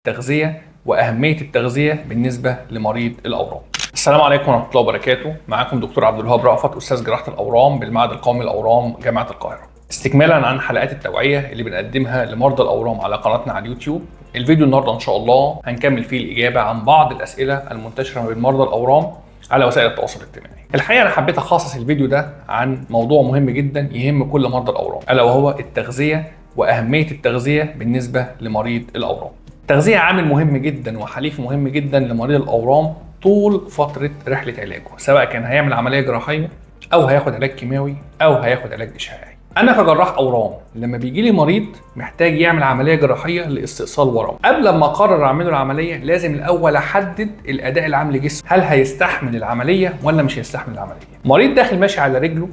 التغذية وأهمية التغذية بالنسبة لمريض الأورام. السلام عليكم ورحمة الله وبركاته. معاكم دكتور عبد الوهاب رأفت، أستاذ جراحة الأورام بالمعهد القومي للأورام جامعة القاهرة. استكمالا عن حلقات التوعية اللي بنقدمها لمرضى الأورام على قناتنا على اليوتيوب، الفيديو النهارده إن شاء الله هنكمل فيه الإجابة عن بعض الأسئلة المنتشرة ما بين مرضى الأورام على وسائل التواصل الاجتماعي. الحقيقة أنا حبيت أخصص الفيديو ده عن موضوع مهم جدا يهم كل مرضى الأورام، ألا وهو التغذية وأهمية التغذية بالنسبة لمريض الأورام. التغذية عامل مهم جدا وحليف مهم جدا لمريض الأورام طول فترة رحلة علاجه، سواء كان هيعمل عملية جراحية أو هياخد علاج كيماوي أو هياخد علاج إشعاعي. أنا كجراح أورام لما بيجي لي مريض محتاج يعمل عملية جراحية لاستئصال ورم، قبل ما أقرر أعمله العملية لازم الأول أحدد الأداء العام لجسمه، هل هيستحمل العملية ولا مش هيستحمل العملية. مريض داخل ماشي على رجله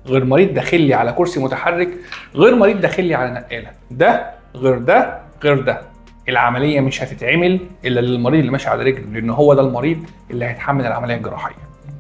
غير مريض داخل لي على كرسي متحرك غير مريض داخل لي على نقالة، ده غير ده غير ده. العملية مش هتتعمل إلا للمريض اللي ماشي على رجله، لأن هو ده المريض اللي هيتحمل العملية الجراحية.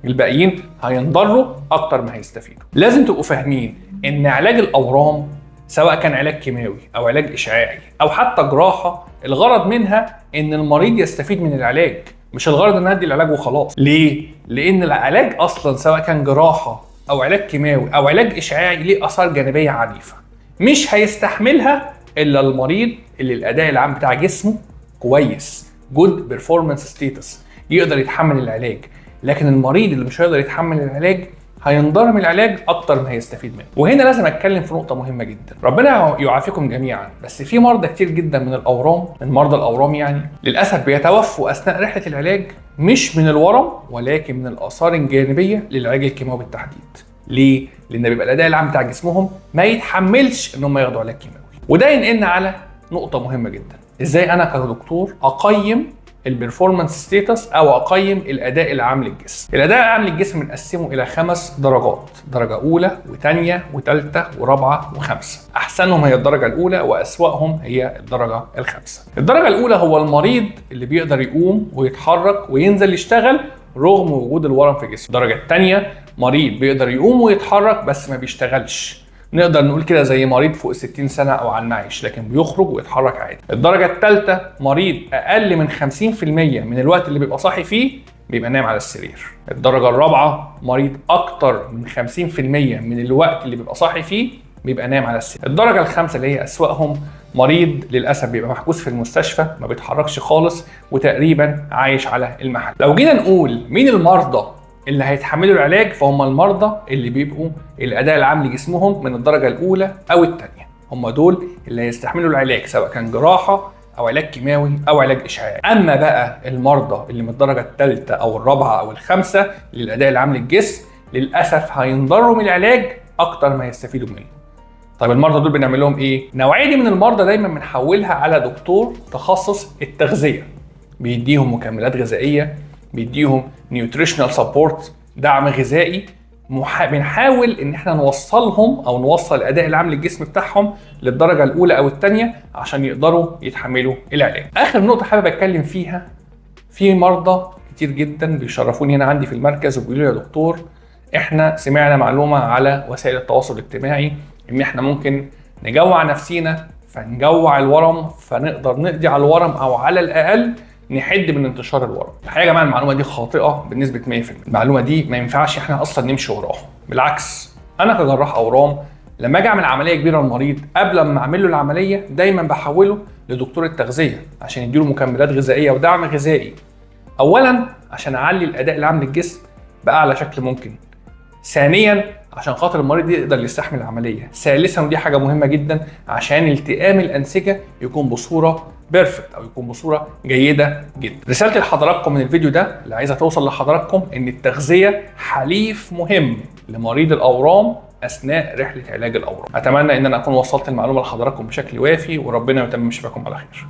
الباقيين هينضروا أكتر ما هيستفيدوا. لازم تبقوا فاهمين إن علاج الأورام سواء كان علاج كيماوي أو علاج إشعاعي أو حتى جراحة، الغرض منها إن المريض يستفيد من العلاج، مش الغرض إن أدي العلاج وخلاص. ليه؟ لأن العلاج أصلا سواء كان جراحة أو علاج كيماوي أو علاج إشعاعي ليه آثار جانبية عنيفة مش هيستحملها الا المريض اللي الاداء العام بتاع جسمه كويس، good performance status، يقدر يتحمل العلاج. لكن المريض اللي مش هيقدر يتحمل العلاج هينضر من العلاج اكتر ما هيستفيد منه. وهنا لازم اتكلم في نقطة مهمة جدا، ربنا يعافيكم جميعا، بس في مرضى كتير جدا من الاورام، من مرضى الاورام يعني للاسف بيتوفوا اثناء رحله العلاج، مش من الورم ولكن من الاثار الجانبية للعلاج الكيماوي بالتحديد. ليه؟ لان بيبقى الاداء العام بتاع جسمهم ما يتحملش ان هم ياخدوا علاج كيماوي. وده ينقلنا على نقطة مهمة جدا، ازاي انا كدكتور اقيم ال performance status او اقيم الاداء العام للجسم. الاداء العام للجسم بنقسمه الى 5 درجات، درجة اولى وثانية وثالثة ورابعة وخامسة. احسنهم هي الدرجة الاولى واسوأهم هي الدرجة الخامسة. الدرجة الاولى هو المريض اللي بيقدر يقوم ويتحرك وينزل يشتغل رغم وجود الورم في جسمه. الدرجة الثانية مريض بيقدر يقوم ويتحرك بس ما بيشتغلش، نقدر نقول كده زي مريض فوق 60 سنة أو على المعاش، لكن بيخرج ويتحرك عادي. الدرجة الثالثة مريض أقل من 50% من الوقت اللي بيبقى صاحي فيه بيبقى نايم على السرير. الدرجة الرابعة مريض أكتر من 50% من الوقت اللي بيبقى صاحي فيه بيبقى نايم على السرير. الدرجة الخامسة اللي هي أسوأهم، مريض للأسف بيبقى محجوز في المستشفى ما بيتحركش خالص وتقريبا عايش على المحل. لو جينا نقول مين المرضى اللي هيتحملوا العلاج، فهم المرضى اللي بيبقوا الاداء العام لجسمهم من الدرجة الاولى او الثانية، هم دول اللي هيستحملوا العلاج سواء كان جراحه او علاج كيماوي او علاج اشعاعي. اما بقى المرضى اللي من الدرجة الثالثة او الرابعة او الخامسة للاداء العام للجسم، للاسف هينضروا من العلاج اكتر ما يستفيدوا منه. طيب المرضى دول بنعمل لهم ايه؟ النوعية دي من المرضى دايما بنحولها على دكتور تخصص التغذية، بيديهم مكملات غذائية، بيديهم nutritional support، دعم غذائي، بنحاول ان احنا نوصلهم او نوصل الاداء العام للجسم بتاعهم للدرجة الاولى او الثانية عشان يقدروا يتحملوا العلاج. اخر نقطة حابب اتكلم فيها، في مرضى كتير جدا بيشرفوني هنا عندي في المركز وبيقولوا لي يا دكتور احنا سمعنا معلومة على وسائل التواصل الاجتماعي ان احنا ممكن نجوع نفسينا فنجوع الورم فنقدر نقضي على الورم او على الاقل نحد من انتشار الورم. الحقيقة يا جماعة المعلومة دي خاطئه بنسبة 100%، المعلومة دي ما ينفعش احنا اصلا نمشي وراها. بالعكس انا كجراح اورام لما اجي اعمل عملية كبيرة للمريض، قبل ما اعمل له العملية دايما بحوله لدكتور التغذية عشان يديله مكملات غذائية ودعم غذائي. اولا عشان اعلي الاداء العام للجسم باعلى شكل ممكن، ثانيا عشان خاطر المريض يقدر يستحمل العملية، ثالثا ودي حاجة مهمة جدا عشان التئام الانسجة يكون بصورة perfect او يكون بصورة جيدة جدا. رسالتي لحضراتكم من الفيديو ده اللي عايزه توصل لحضراتكم ان التغذية حليف مهم لمريض الاورام اثناء رحله علاج الاورام. اتمنى ان انا اكون وصلت المعلومة لحضراتكم بشكل وافي، وربنا يتمم شفاكم على خير.